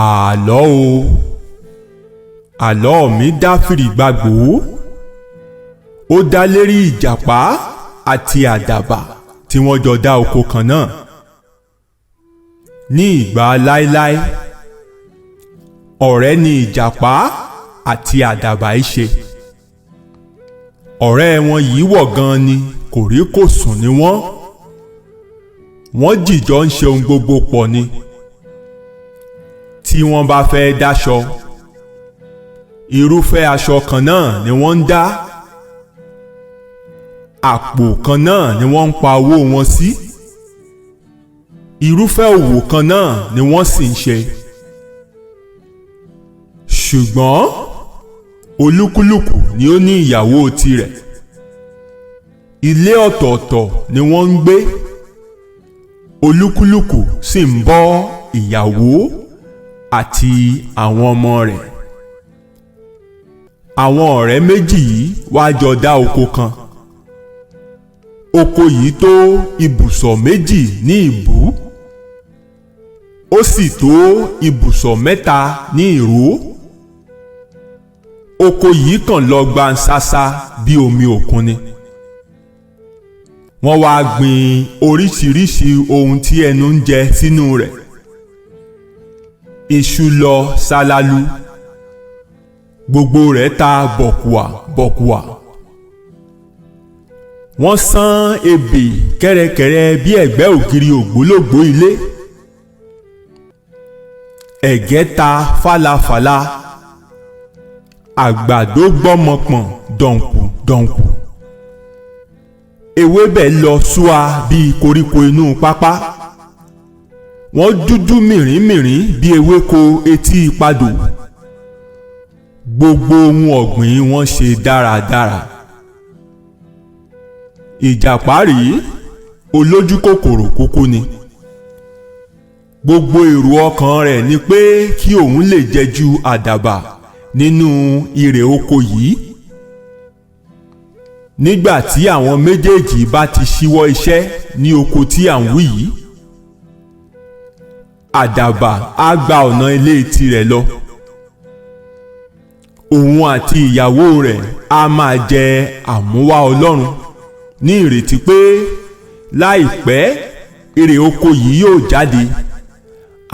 Àlọ́ o, àlọ́ mi dá fìrìgbagbòó, ó dá lérí ìjàpá àti àdàbà tí wọ́n jọ dá oko kan náà. Ní ìgbà láéláé, ọ̀rẹ́ ni ìjàpá àti àdàbà í ṣe. Ọ̀rẹ́ wọn yìí wọ̀ gan-an ni, kòríkòsùn ni wọ́n. Wọ́n jìjọ ń ṣe ohun gbogbo pọ̀ ni. Tí wọ́n bá fẹ́ dáṣọ, irúfẹ́ aṣọ kan náà ni wọ́n ń dá. Àpò kan náà ni wọ́n ń pa owó wọn sí. Irúfẹ́ òwò kan náà ni wọ́n sì ń ṣe. Ṣùgbọ́n olúkúlùkù ni ó ní ìyàwó tirẹ̀. Ilé ọ̀tọ̀ọ̀tọ̀ ni wọ́n ń gbé. Olúkúlùkù sì ń bọ́ ìyàwó àti àwọn ọmọ rẹ̀. Àwọn ọ̀rẹ́ méjì yìí wá jọ dá oko kan. Oko yìí tó ibùsọ̀ méjì ní ìbú, ó sì tó ibùsọ̀ mẹ́ta ní ìró. Oko yìí kàn lọ gbansasa bí omi òkun ni. Wọ́n wá gbin oríṣiríṣi ohun tí ẹnu ń jẹ sínú rẹ̀. Iṣu lọ ṣálálu, gbogbo rẹ̀ ta bọ̀kùà bọ̀kùà. Wọ́n sán ebè kẹ́rẹ́kẹ́rẹ́ bí ẹ̀gbẹ́ ògiri ògbólógbòó ilé. Ẹ̀gẹ́ ta fálafàla, àgbàdo gbọ́mọpọ̀n dọ̀nkù dọ̀nkù. Ewébẹ̀ lọ súa bíi koríko inú pápá. Wọ́n dúdú mìrìnmìrìn bí ewéko etí ìpadò. Gbogbo ohun ọ̀gbìn wọn ṣe dáradára. Ìjàpá rèé, olójú kòkòrò kúkú ni. Gbogbo èrò ọkàn rẹ̀ ni pé kí òun lè jẹ ju àdàbà nínú irè oko yìí. Nígbà tí àwọn méjèèjì bá ti ṣíwọ́ iṣẹ́ ní oko tí à ń wí yìí, àdàbà á gba ọ̀nà ilé tirẹ̀ lọ. Òun àti ìyàwó rẹ̀ á máa jẹ àmúwá Ọlọ́run ní ìrètí pé láìpẹ́ irè oko yìí yóò jáde.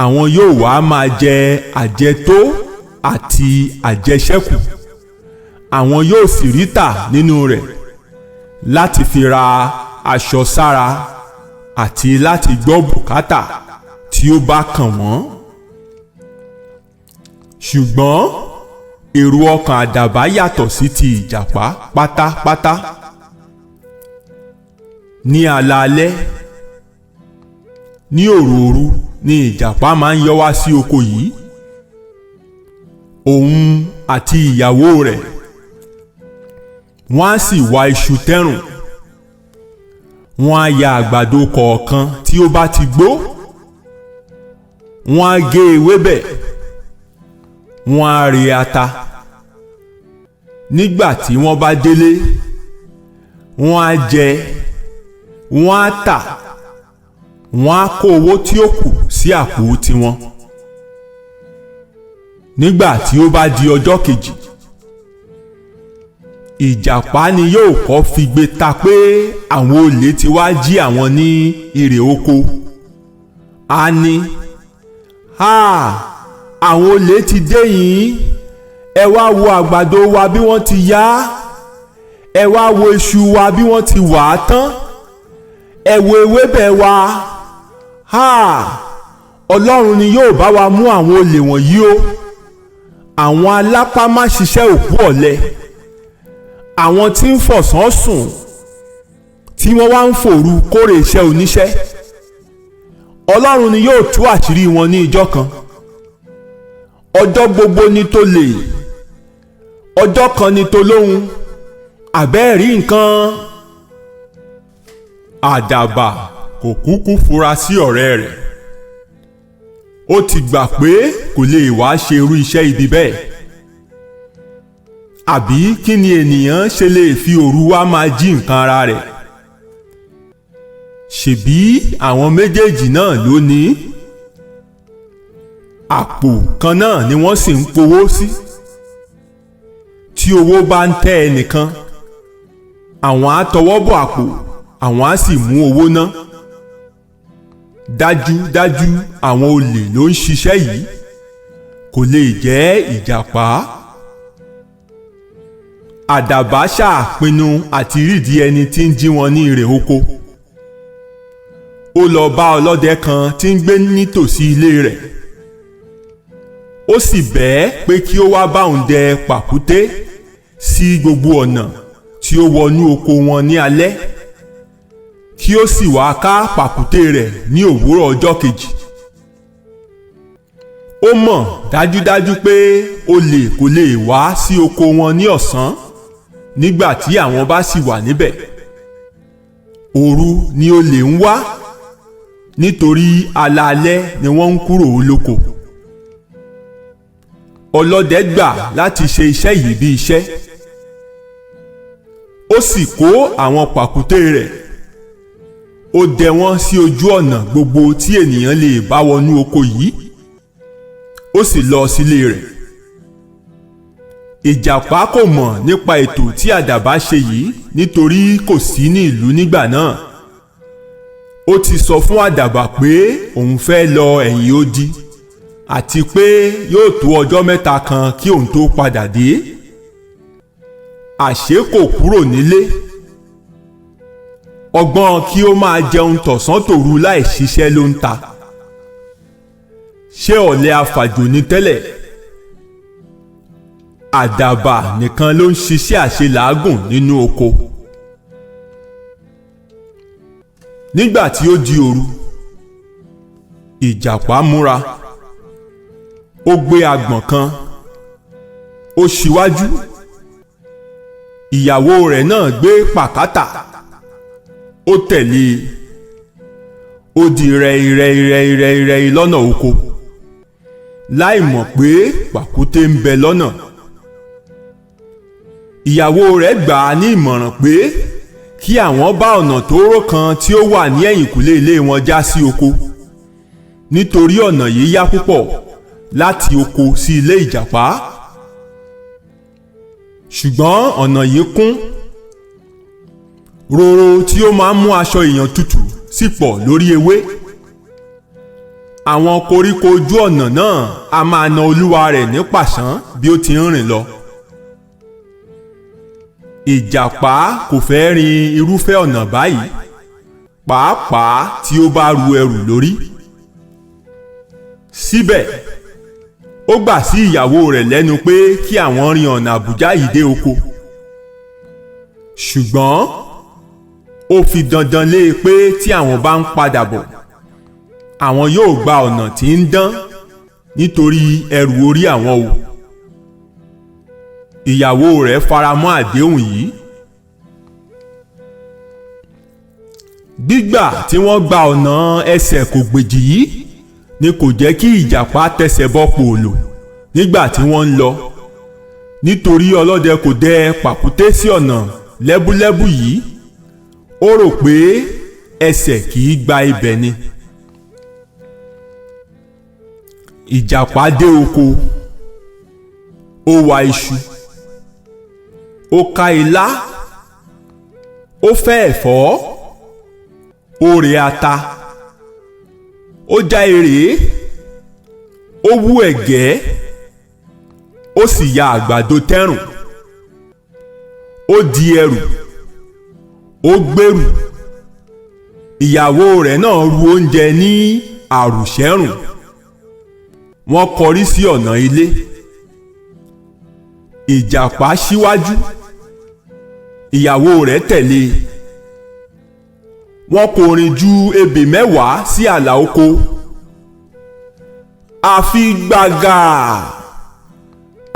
Àwọn yóò wá máa jẹ àjẹtó àti àjẹṣẹ́kù. Àwọn yóò sì rí tà nínú rẹ̀ láti fi ra aṣọ sára àti láti gbọ́ bùkátà tí ó bá kàn wọ́n. Ṣùgbọ́n èrò ọkàn àdàbà yàtọ̀ sí ti ìjàpá pátápátá. Ní alaalẹ́, ní òròòru ni ìjàpá máa ń yọ wá sí oko yìí. Òun àti ìyàwó rẹ̀ wọ́n á sì wá iṣu tẹ́rùn. Wọ́n á ya àgbàdo kọ̀ọ̀kan tí ó bá ti gbó. Wọ́n á gé ewébẹ̀, wọ́n á re ata. Nígbà tí wọ́n bá délé, wọ́n á jẹ, wọ́n á tà, wọ́n á kó owó tí ó kù sí àpò tiwọn. Nígbà tí ó bá di ọjọ́ kejì, ìjàpá ni yóò kọ́ figbe ta pé àwọn olè ti wá jí àwọn ní irè oko. A ní, "Háà, àwọn olè ti dé yìí! Ẹ wá wo àgbàdo wa bí wọ́n ti yá. Ẹ wá wo iṣu wa bí wọ́n ti wà á tán. Ẹ wo ewébẹ̀ wa. Háà, Ọlọ́run ni yóò bá wa mú àwọn olè wọ̀nyí o. Àwọn alápá má ṣiṣẹ́ òkú ọ̀lẹ, àwọn tí ń fọ̀sán sùn tí wọ́n wá ń fòru kórè iṣẹ́ oníṣẹ́. Ọlọ́run ni yóò tú àṣírí wọn ní ijọ́ kan. Ọjọ́ gbogbo ni tó lè, ọjọ́ kan ni tó lóhun. Àbẹ́ẹ̀rí nǹkan." Àdàbà kò kúkú fura sí ọ̀rẹ́ rẹ̀. Ó ti gbà pé kò lè wá ṣe irú iṣẹ́ ibi bẹ́ẹ̀. Àbí kí ni ènìyàn ṣe lè fi òru wá máa jí nǹkan ara rẹ̀? Ṣèbí àwọn méjèèjì náà ló ní. Àpò kan náà ni wọ́n sì ń powó sí. Tí owó bá ń tẹ́ ẹnìkan, àwọn á tọwọ́ bọ̀ àpò, àwọn á sì mú owó ná. Dájúdájú àwọn olè ló ń ṣiṣẹ́ yìí, kò lè jẹ́ ìjàpá. Àdàbà ṣàpinnu àti rídìí ẹni tí ń jí wọn ní irè oko. Ó lọ bá ọlọ́dẹ kan tí ń gbé nítòsí ilé rẹ̀. Ó sì bẹ̀ ẹ́ pé kí ó wá bá òun dẹ pàkúté sí gbogbo ọ̀nà tí ó wọnú oko wọn ní alẹ́, kí ó sì wá ká pàkúté rẹ̀ ní òwúrọ̀ ọjọ́ kejì. Ó mọ̀ dájúdájú pé olè kò lè wá sí oko wọn ní ọ̀sán nígbà tí àwọn bá sì wà níbẹ̀. Òru ni olè ń wá, nítorí alaalẹ́ ni wọ́n ń kúrò lóko. Ọlọ́dẹ gbà láti ṣe iṣẹ́ yìí bí iṣẹ́. Ó sì kó àwọn pàkúté rẹ̀. Ó dẹ wọ́n sí ojú ọ̀nà gbogbo tí ènìyàn lè bá wọnú oko yìí. Ó sì lọ sílé rẹ̀. Ìjàpá kò mọ̀ nípa ètò tí Àdàbà ṣe yìí nítorí kò sí ní ìlú nígbà náà. Ó ti sọ fún Àdàbà pé òun fẹ́ lọ ẹ̀yìn odi àti pé yóò tó ọjọ́ mẹ́ta kan kí òun tó padà dé. Àṣé kò kúrò nílé. Ọgbọ́n kí ó máa jẹun tọ̀sán tòru láì ṣiṣẹ́ ló ń ta. Ṣé ọ̀lẹ afàjò ni tẹ́lẹ̀? Àdàbà nìkan ló ń ṣiṣẹ́ àṣelàágùn nínú oko. Nígbà tí ó di òru, Ìjàpá múra. Ó gbé agbọ̀n kan, ó ṣíwájú. Ìyàwó rẹ̀ náà gbé pàkátà, ó tẹ̀lé e. Ó di rẹ̀ìrẹ̀ìrẹ̀ìrẹ̀ìrẹ̀ lọ́nà oko, láì mọ̀ pé pàkúté ń bẹ lọ́nà. Ìyàwó rẹ̀ gbà á ní ìmọ̀ràn pé kí àwọn bá ọ̀nà tóóró kan tí ó wà ní ẹ̀yìnkùlé ilé wọn já sí oko, nítorí ọ̀nà yìí yá púpọ̀ láti oko sí ilé Ìjàpá. Ṣùgbọ́n ọ̀nà yìí kún. Roro tí ó máa ń mú aṣọ èèyàn tutù sì pọ̀ lórí ewé. Àwọn koríko ojú ọ̀nà náà a máa na olúwa rẹ̀ ní pàṣán bí ó ti ń rìn lọ. Ìjàpá kò fẹ́ rin irúfẹ́ ọ̀nà báyìí, pàápàá tí ó bá ru ẹrù lórí. Síbẹ̀, ó gbà sí ìyàwó rẹ̀ lẹ́nu pé kí àwọn rin ọ̀nà Àbújá yìí dé oko. Ṣùgbọ́n ó fi dandan lé e pé tí àwọn bá ń padà bọ̀, àwọn yóò gba ọ̀nà tí ń dán nítorí ẹrù orí àwọn o. Ìyàwó rẹ̀ faramọ́ àdéhùn yìí. Gbígbà tí wọ́n gba ọ̀nà ẹsẹ̀ kò gbèjì yìí ni kò jẹ́ kí Ìjàpá tẹsẹ̀ bọ́ pòòlò nígbà tí wọ́n ń lọ, nítorí ọlọ́dẹ kò dẹ pàkúté sí ọ̀nà lẹ́búlẹ́bú yìí. Ó rò pé ẹsẹ̀ kì í gba ibẹ̀ ni. Ìjàpá dé oko, ó wa iṣu, ó ká ilá, ó fẹ́ ẹ̀fọ́, ó rẹ ata, ó já erèé, ó wú ẹ̀gẹ́, ó sì ya àgbàdo tẹ́rùn. Ó di ẹrù, ó gbèrú. Ìyàwó rẹ̀ náà ru oúnjẹ ní àrùṣẹ́rùn. Wọ́n kọrí sí ọ̀nà ilé. Ìjàpá síwájú, ìyàwó rẹ̀ tẹ̀lé e. Wọ́n kò rìn ju ebè 10 sí ààlà oko. Àfi gbàgà,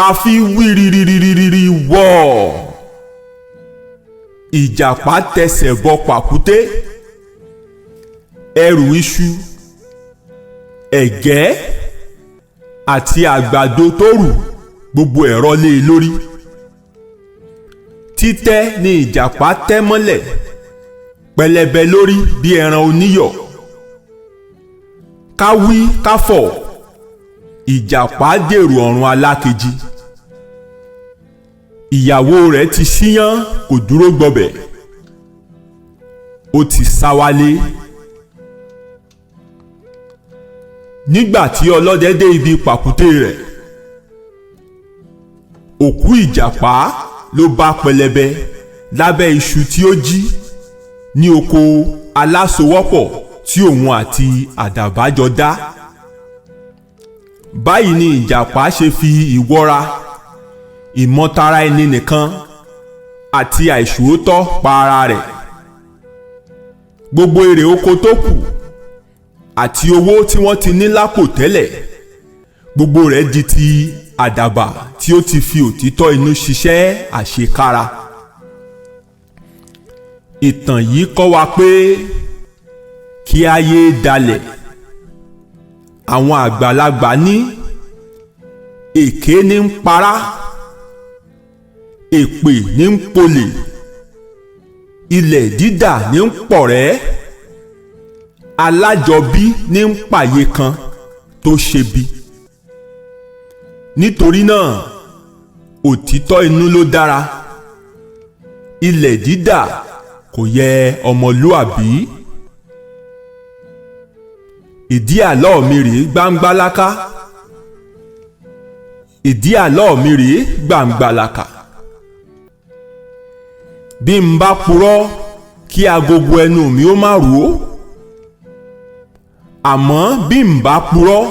àfi wírírírírírí wọ̀. Ìjàpá tẹsẹ̀ bọ pàkúté. Ẹrù iṣu, ẹ̀gẹ́ àti àgbàdo tó rù gbogbo ẹ̀rọ lé e lórí. Títẹ́ ni Ìjàpá tẹ́ mọ́lẹ̀, pẹlẹbẹ lórí bí ẹran oníyọ̀. Ká wí ká fọ̀, Ìjàpá dèrò ọ̀run alákejì. Ìyàwó rẹ̀ ti ṣíyán, kò dúró gbọbẹ̀, ó ti sá wálé. Nígbà tí ọlọ́dẹ dé ibi pàkúté rẹ̀, òkú ìjàpá ló bá pẹlẹbẹ lábẹ́ iṣu tí ó jí ní oko alásowọ́pọ̀ tí òun àti àdàbà jọ dá. Báyìí ni ìjàpá ṣe fi ìwọra, ìmọ̀tara ẹni nìkan àti àìṣòótọ́ pa ara rẹ̀. Gbogbo èrè oko tó kù àti owó tí wọ́n ti ní lápò tẹ́lẹ̀, gbogbo rẹ̀ di ti àdàbà tí ó ti fi òtítọ́ inú ṣiṣẹ́ àṣekára. Ìtàn yìí kọ́ wa pé kí a yéé dalẹ̀. Àwọn àgbàlagbà ní èké ní ń para, èpè ní ń polè, ilẹ̀ dídà ní ń pọ̀rẹ́, alájọbí ní ń pàyè kan tó ṣebi. Nítorí náà, òtítọ́ inú ló dára, ilẹ̀ dídà kò yẹ ọmọlúàbí. Ìdí àlọ́ mi rèé gbáńgbáláká, ìdí àlọ́ mi rèé gbàǹgbàlàkà. Bí n bá purọ́ kí agogo ẹnu mi ó má rò ó, àmọ́ bí n bá purọ́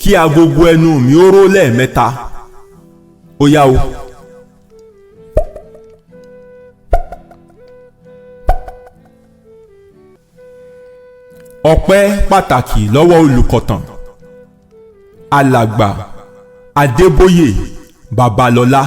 kí agogo ẹnu mi ó ró lẹ́ẹ̀mẹ́ta. Ó yá o. Ọpẹ́ pàtàkì lọ́wọ́ olùkọ̀tàn Alàgbà Adébóyè Babalọ́lá.